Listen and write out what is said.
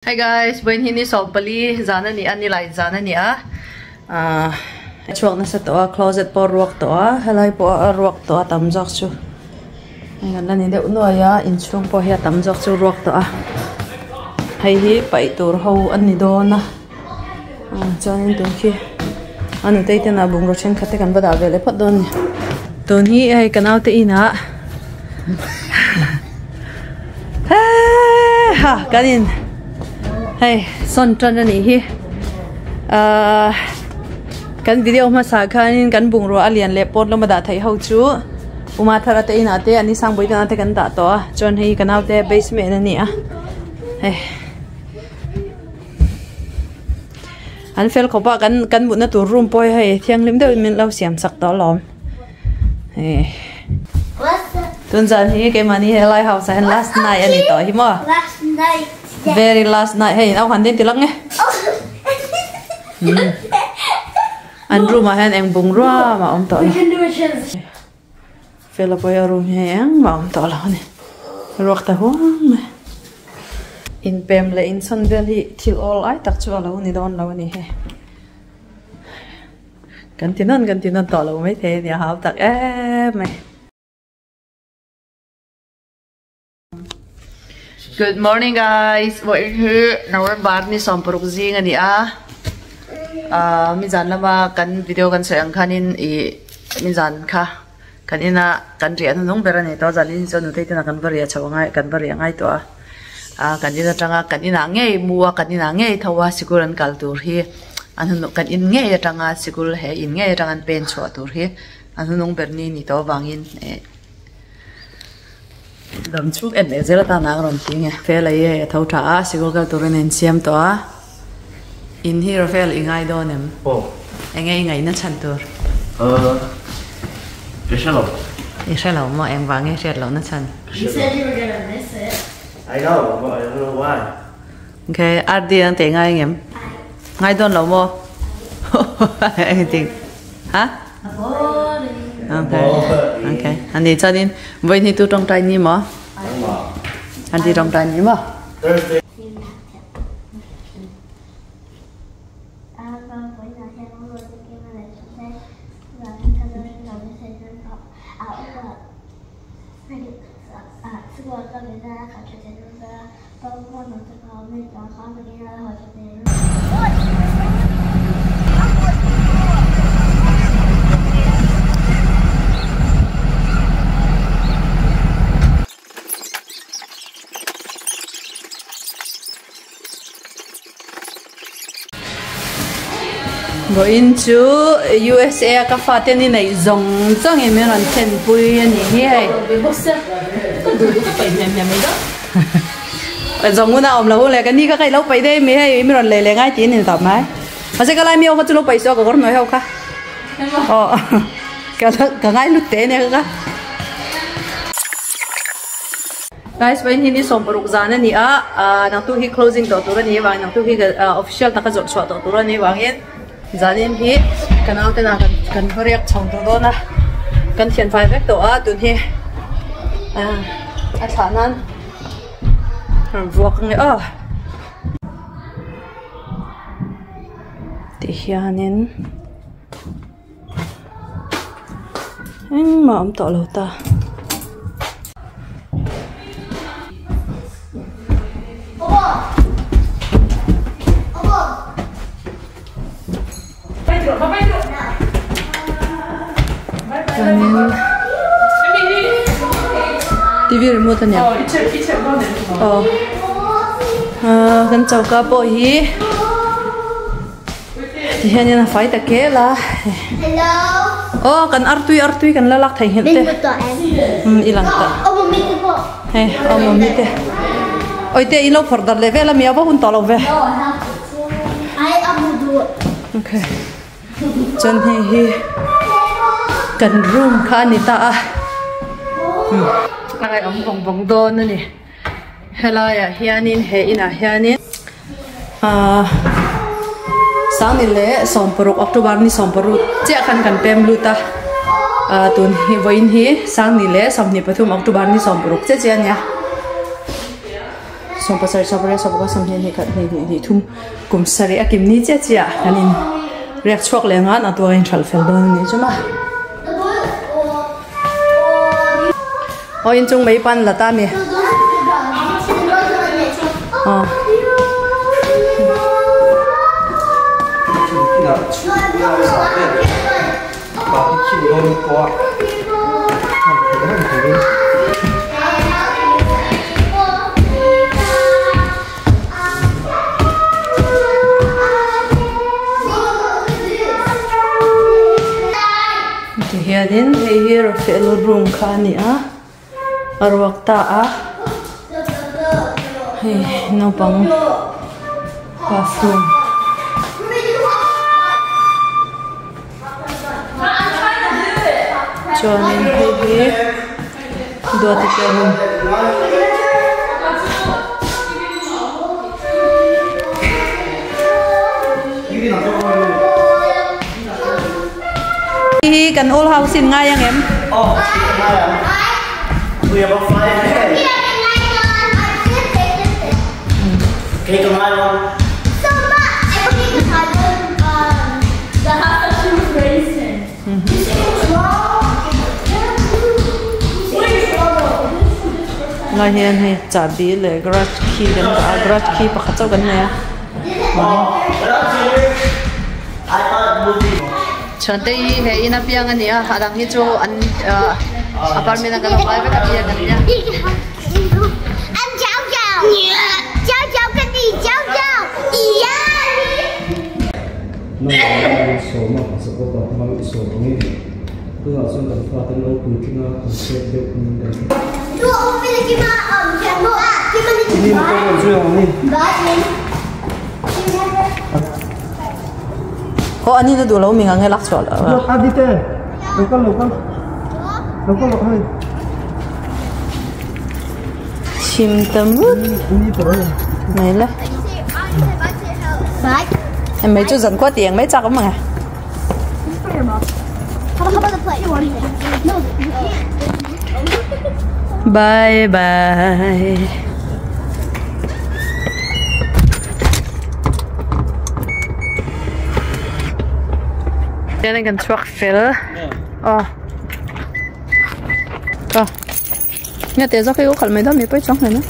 Hi guys, vawiin hi ni 14 zan a ni a, nilai zan a ni a, ahh a chhuak nasa tawh a, closet pawh a ruak tawh a, helai pawh a ruak tawh a tam zawk chu hei an la ni deuh nuai a, inchhung pawh hi a tam zawk chu ruak tawh a, hei hi paih tur ho a ni dawn a, ah chuanin tun khi a nutei ten a bungraw thenkhat te kan va dah ve leh phawt dawn a ni, tun hi hei ka naute inah. Ha kan in hei sawn tan a nih hi ahh kan video hmasa khanin kan bungrua a lian leh pawt lama dah theih ho chu uma thar ate inah te ani sangbui te te kan dah tawh a chuan hei ka naute basement a ni a hei an fel khawp a kan kan mutna tur room pawh hi hei thianghlim deuhin min lo siam sak tawh alawm. Tun zan hi keimahni he lai house ah hian last night a ni tawh hi maw? Last night. Very last night hei au han din ti lang e. An room ah hian eng bungrua mah awm tawh lo. Fela pawh hi a room hi hei engmah awm tawh lo a ni. Ruak ta huang mai. Inpem leh inchhawn vel hi thil awl ai tak chu a lo ni dawn lo a ni hei. Kan ti nawn kan ti nawn tawh lo maithei a nia hau tak em mai. Good morning guys vawiin hi November ni 16 zing a ni a ah mi zan lama kan video kan sawi ang khanin ih mi zan kha kan ina kan riah hnuhnung ber a ni tawh zanin hi chuan nutei tena kan va riah chho angai kan va riah ngai tawh a ah kan in atanga kan inah ngei mu a kan inah ngei tho a sikul an kal tur hi. A hnunung kan in ngei atanga sikul he in ngei atanga an pen chhuah tur hi a hnunung ber ni ni tawh avangin eh dam chhung en leh zel atan ang rawn ti nge. Fel a i hei a tho tha a sikul kal turin a insiam tawh a in hi Rafael i ngai dawn em? Aw. Enge i ngaihna chhan tur? Ahh i hre lo. I hre lo maw engvang nge hriat lohna chhan? You said you were gonna miss it. I know but I don't know why. Ok, RD ang teh ngai ngem? Ngai dawn lo maw? Anything? Ha? Ok, ok. Ani chuanin vawiin hi tu tawngtai ni maw? Anti tawngtai ni maw? Thursday. Vawiin chu USA a ka fate ni neih zawng zawng in min rawn thlenpui a nih hi hei. Zawng hun a awm lo hun leh ka ni kha ka ilo paih daih mai hei mi rawn lei leh ngai tiin in tawp mai. Mahse ka lai mi ho kha chu lo paih suh a ka kawr hnuai ho kha. Aw ka ka ngai lut teh ania ka. Guys vawiin hi ni 16 zan a ni a ah nangtu hi closing tawh tur a ni avangin nangtu hi official taka zawrh chhuah tawh tur a ni avangin zanin hi ka naute nah kan kan riak chho tawh dawn a kan thian fai vek tawh a tun hi ah a thlah nan rawn vuak ang e aw ti hianin engmah a awm tawh lo ta. Chuanin T_V remote a nia aw ahh kan choka pawh hi ti hianin a fai ta kel a aw kan artui artui kan la lak theihnghilh te umm i lang ta hei aw mummy te awite in lo phawrh darh leh vel a mi a va hun tawh lo ve. Okay chuan hei hi kan room kha a ni ta a a ngaihawm vawng vawng dawn a ni helaiah hianin he inah hianin ahh sangni leh 16 October ni 16 chiah khan kan pem lut a ah tun hi vawiin hi sangni leh 23 October ni 16 chiah chiah a nia. Sawmpasarih sawmpariat sawmpakua sawmhnih hnih khat hnih hnih hnih thum kum sarih a kim ni chiah chiah kan in riak chhuak leh ang a na tuar a inhralh fel dawn a nih chu maw aw inchung mai pan la ta a mi aw. Tihianin hei hi Rafael room kha a ni a a ruak ta a hei naupang classroom. Chuanin hei hi duati te room. Hi kan old house in ngai ang em? Lai hian hei chahbi leh garage key kan dah a garage key pakhat chauh kan nei a. Chhuante hi he in a piang a ni a a dang hi chu an apartment a kan awm lai vek a piang a ni a. Aw ani na duh lo mi ngang nge lak chhuah loh a. Adi te lo kal lo kal lo kal lo hei. Chim ta mut mai le. Em mấy chú dẫn qua tiền mấy chắc mà. Bye bye. Tian kan chhuak fel aw aw nge te zawk hi u khalh mai dawn mi pawi chuang hle na.